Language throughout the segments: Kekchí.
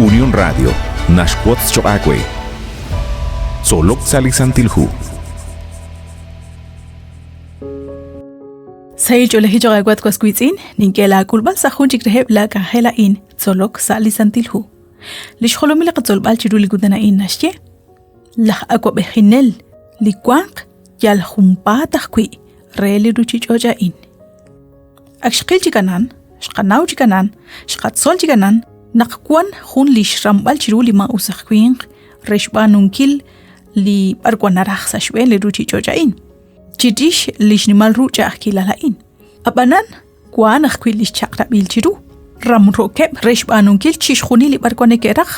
Unión Radio naxwotz choq' aawe. Tzolok sa' li Santil Hu. Sahil ch'oolejil choq' aawe at was wiitz'in, nink'e laak'ulb'al sa' jun chik reheb' laa k'anjel a'in, tzolok sa' li Santil Hu. Li xjolomil li qatzolb'al chiru li kutan a'in naxye, Laj awab'ejinel li wanq yal junpaat ajwi' re li ruuchich'och' a'in. Ak xqil chi kanan, xqanaw chi kanan, xqatzol chi kanan naq wan jun li xramb'al chiru li maa'us aj winq re xb'aanunkil li b'arwan naraj sa' xb'een li ruuchich'och' a'in, chirix li xnimal ru ch'a'ajkilal a'in. Ab'anan, wank ajwi' li xchaq'rab'il chiru, ramro'keb' re xb'aanunkil chixjunil li b'arwan neke'raj,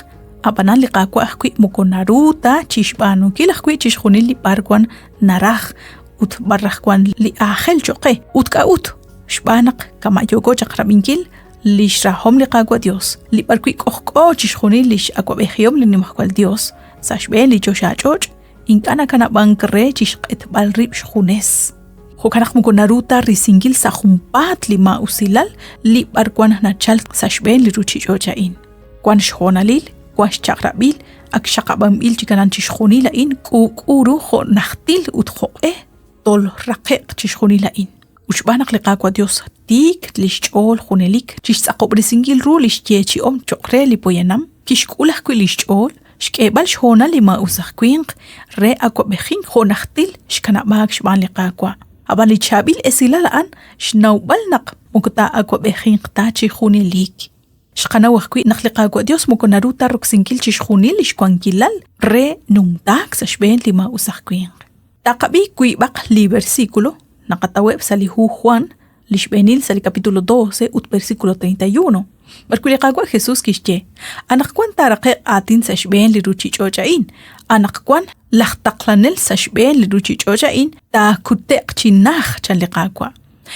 ab'anan li Qaawa' ajwi' moko naru ta chi xb'aanunkil ajwi' chixjunil li b'arwan naraj ut b'ar raj wan li aajel cho'q qe. Ut k'a'ut? Xb'aan naq kama' yooko chaq rab'inkil li xrahom li Qaawa' Dios, li b'arwi' k'ojk'o chixjunil li x'awab'ejihom li Nimajwal Dios sa' xb'een li choxach'och', ink'a' nakanab'ank re chi xq'etb'al rib' xjunes. Jo'kan naq moko naru ta risinkil sa' junpaat li maa'usilal li b'arwan nachalk sa' xb'een li ruuchich'och' a'in. Wank xhoonalil, wank xchaq'rab'il, ak xaqab'anb'il chi kanan chixjunil a'in k'uuk'u ru jo' najtil ut jo'q'e tolraqe'q chixjunil a'in. Ut xb'aan naq li Qaawa' Yos tiik li xch'ool junelik chi xtz'aqob'resinkil ru li xyeechi'om cho'q re li poyanam, kixk'ul ajwi' li xch'ool xk'eeb'al xhoonal li maa'us aj winq re awab'ejink jo' najtil xkanab'aak xb'aan li Qaawa'. Ab'an li chaab'il esilal a'an xnawb'al naq moko taa'awab'ejinq ta chi junelik. Xqanaw ajwi' naq li Qaawa' Yos moko naru ta roksinkil chixjunil li xwankilal re numtaak sa' xb'een li maa'us aj winq. Taqab'i wiib'aq li versículo naqataweb' sa' li hu Juan, li xb'eenil sa' li capítulo 12 ut versículo 31, b'arwi' li Qaawa' Jesús kixye, Anaqwan taaraqe'q aatin sa' xb'een li ruuchich'och' a'in, anaqwan laj taqlanel sa' xb'een li ruuchich'och' a'in taakute'q chi najt, chan li Qaawa'.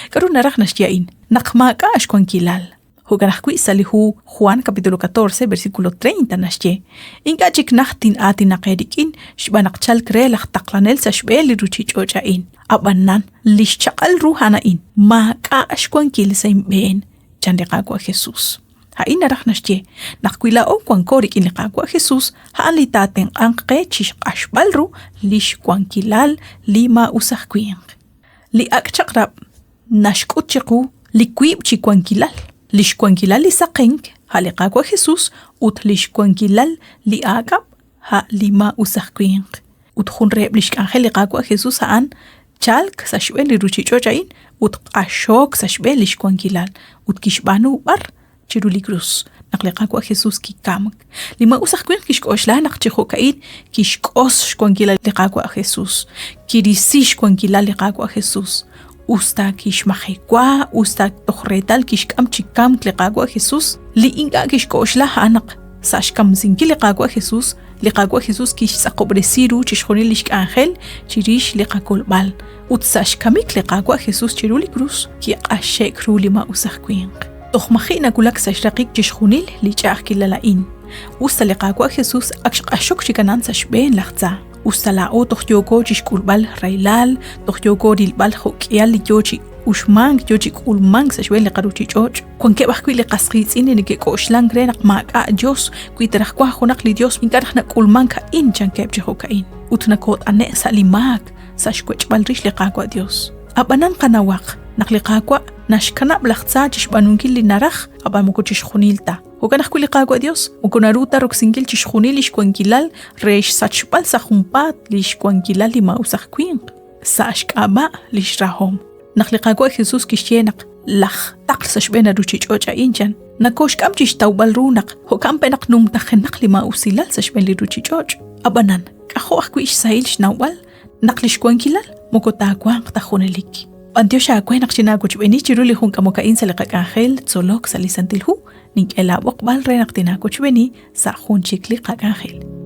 K'aru naraj naxye a'in? Naq maak'a' xwankilal. Jo'kan ajwi' sa' li hu Juan capítulo 14 versículo 30 naxye, Ink'a' chik najt tin'aatinaq eerik'in xb'aan naq chalk re laj taqlanel sa' xb'een li ruuchich'och' a'in. Ab'anan, li xchaq'al ru a'an a'in, maak'a' xwankil sa' inb'een, chan li Qaawa' Jesús. A'in naraj naxye naq wi laa'o wanko rik'in li Qaawa' Jesús, a'an li taatenq'anq qe chi xq'axb'al ru li xwankilal li maa'us aj winq. Li Ak' Chaq'rab' naxk'ut chiqu li wiib' chi wankilal, lix wankilal li saqenk, a' li Qaawa' Jesus, ut lix wankilal li aak'ab', a' li maa'us aj winq. Ut jun reheb' lix k'anjel li Qaawa' Jesus a'an chalk sa' xb'een li ruchich'och' a'in ut q'axok sa' xb'een lix wankilal, ut kixb'aanu b'ar chiru li krus naq li Qaawa' Jesus kikamk. Li maa'us aj winq kixk'oxla naq chi jo'ka'in kixk'os xwankilal li Qaawa' Jesus, kirisi xwankilal li Qaawa' Jesus. Us ta kixmajewa, us ta toj reetal kixk'am chi kamk li Qaawa' Jesus, li ink'a' kixk'oxla a'an naq sa' xkamsinkil li Qaawa' Jesus, li Qaawa' Jesus kixtz'aqob'resi ru chixjunil lix k'anjel chirix li qakolb'al, ut sa' xkamik li Qaawa' Jesus chiru li krus kiq'axe'k ru li maa'us aj winq. Toj maji' nawulak sa' xraqik chixjunil li ch'a'ajkilal a'in. Us ta li Qaawa' Jesus ak xq'axok chi kanan sa' xb'een laj tza, us ta laa'o toj yooko chi xk'ulb'al rahilal, toj yooko rilb'al jo' k'ihal li yoo chi uxmank, yoo chi k'ulmank sa' xb'een li qaruuchich'och'. Wankeb' ajwi' li qas qiitz'in li neke'k'oxlank re naq maak'a' Yos, wi ta raj wank junaq li Yos ink'a' raj nak'ulmank a'in, chankeb' chi jo'ka'in. Ut nokoot'ane'k sa' li maak sa' xwech'b'al rix li Qaawa' Yos. Ab'anan qanawaq naq li Qaawa' naxkanab' laj tza chi xb'aanunkil li naraj, ab'an moko chixjunil ta. Jo'kan ajwi' li Qaawa' Yos moko naru ta roksinkil chixjunil li xwankilal re xsachb'al sa' junpaat li xwankilal li maa'us aj winq sa' xk'ab'a' li xrahom. Naq li Qaawa' Jesús kixye naq laj taql sa' xb'een a ruuchich'och' a'in chan, nakooxk'am chi xtawb'al ru naq jo'kan pe' naq numtajenaq li maa'usilal sa' xb'een li ruuchich'och'. Ab'anan, k'ajo' ajwi' xsahil xnawb'al naq li xwankilal moko taawanq ta junelik. B'antiox aawe naq xinaawochb'eeni chiru li jun k'amok a'in sa' li qak'anjel Tzolok sa' li Santil Hu, nink'e laab'oqb'al re naq tinaawochb'eeni sa' jun chik li qak'anjel.